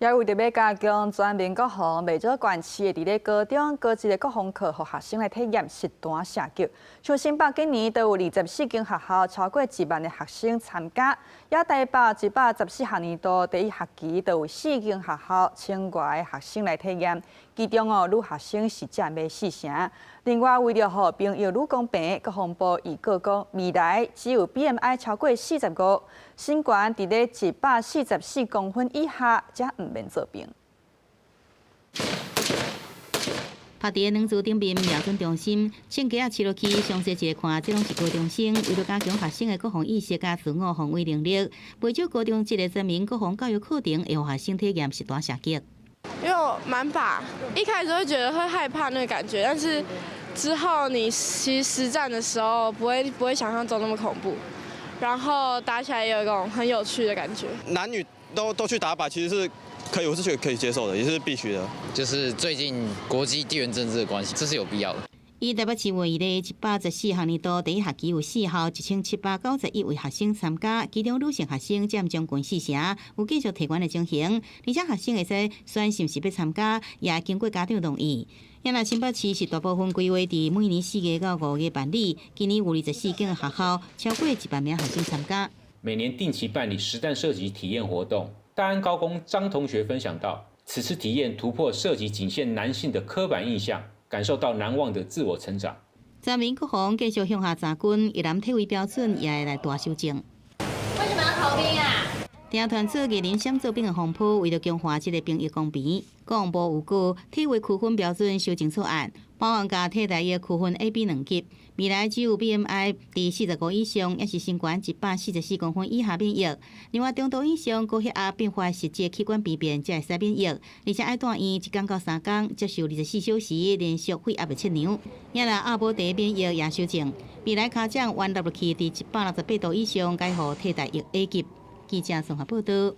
也為著欲加強全民國防，袂少縣市會佇咧高中高職的國防課，予學生來體驗實彈射擊。像新北今年就有24間學校，超過1萬个學生參加。也台北114學年度第一學期就有四間學校千外个學生來體驗，其中哦女學生是佔欲四成。另外，為著予兵役愈公平，國防部預告講，未來只有 BMI 超過45，身懸佇咧144公分以下，才毋免做兵。拍佇咧兩座頂面瞄準中心，銃架仔飼落去，詳細一下看，這攏是高中生，為著加強學生的國防意識佮自我防衛能力，袂少高中職的全民國防教育課程會予學生體驗實彈射擊。因為我滿靶，一開始會覺得會害怕那個感覺，但是之後你其實實戰的時候不會想象中那麼恐怖，然後打起來也有一種很有趣的感覺。男女都去打靶，其實是可以，我是覺得可以接受的，也是必須的。就是最近國際地緣政治的關係，這是有必要的。以台北市為例，114學年度第一學期有四校1791位學生參加，其中女性學生佔將近四成，有繼續提懸的情形。而且學生會使選是毋是欲參加，也經過家長同意。也若新北市是大部分規劃佇每年4月到5月辦理，今年有24間學校，超過1萬名學生參加。每年定期辦理實彈射擊體驗活動。大安高工張同學分享到，此次體驗突破射擊僅限男性的刻板印象，感受到難忘的自我成長。全民國防繼續向下扎根，役男體位標準也會來大修正。為什麼要投兵啊？聽傳出藝人閃做兵的風波，為著強化這个兵役公平，國防部有告體位區分標準修正草案，包含共替代役區分 A、B 兩級。未來只有 BMI 佇45以上，抑是身懸144公分以下免役。另外，中度以上高血壓併發實際器官病變才會使免役，而且愛蹛院1工到3工，接受24小時連續血壓的測量。也若阿寶茶免役也修正，未來跤掌彎落去佇168度以上，改予替代役 A 級。記者綜合報導。